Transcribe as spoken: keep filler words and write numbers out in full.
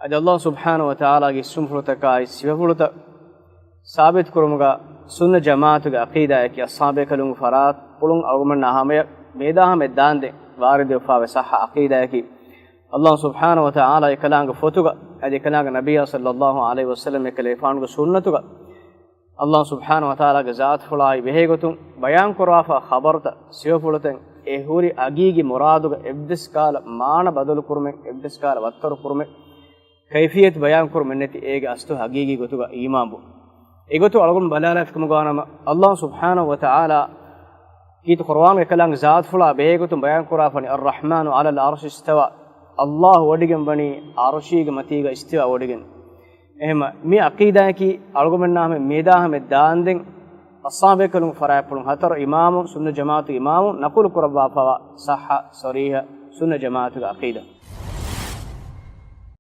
އަދި ﷲ ސުބްޙާނަހޫ ވަތަޢާލާގެ އިސްމުފުޅުތަކާއި ސިފަފުޅުތައް ސާބިތުކުރުމުގަ ސުންނަ ޖަމާޢަތުގެ ޢަޤީދާއަކީ އަޞްޙާބޭކަލުންގެ ފަރާތްޕުޅުން އަޅުގަނޑުމެންނާ ހަމަޔަށް މިއަދާ ހަމަޔަށް ދާންދެން ވާރިދުވެފާވޭ ޞައްޙަ ޢަޤީދާއަކީ، ﷲ ސުބްޙާނަހޫ ވަތަޢާލާ އެކަލާނގެ ފޮތުގަ، އަދި އެކަލާނގެ ނަބިއްޔާ ޞައްލައްލާހު ޢަލައިހި ވަސައްލަމް އެކަލޭފާނުގެ ސުންނަތުގަ، ﷲ ސުބްޙާނަހޫ ވަތަޢާލާގެ ޒާތުފުޅާއި ބެހޭގޮތުން ބަޔާންކުރާފާ ޚަބަރުތައް، ސިފަފުޅުތައް، އެ ހުރި އަގީގީ މުރާދުގަ އެއްވެސް ކަހަލަ މާނަ ބަދަލުކުރުމެއް، އެއްވެސް ކަހަލަ ވައްތަރުކުރުމެއް، ކައިފިއްޔަތު ބަޔާންކުރުމެއް ނެތި އޭގެ އަސްލު ހަގީގީ ގޮތުގަ އީމާންވުން. އެގޮތުން އަޅުގަނޑު ބަލާލާފިކަމުގަ ވާނަމަ، ﷲ ސުބްޙާނަހޫ ވަތަޢާލާ ކީރިތި ޤުރުއާނުގަ އެކަލާނގެ ޒާތުފުޅާ ބެހޭގޮތުން ބަޔާންކުރާފަނީ، الرحمن على العرش استوى، ﷲ ވޮޑިގެން ވަނީ ޢަރުޝީގެ މަތީގަ އިސްތިވާ ވޮޑިގެން. އެހެމަ މި ޢަޤީދާއަކީ އަޅުގަނޑުމެންނާ ހަމަ މިއަދާ ހަމަ ދާންދެން އަޞްޙާބޭކަލުން ފަރާތްޕުޅުން ހަތަރު އިމާމުން، ސުންނަ ޖަމާޢަތު އިމާމުން ނަޤުލު ކުރައްވާފަވާ ޞައްޙަ ޞަރީޙަ ސުންނަ ޖަމާޢަތުގެ ޢަޤީދާ.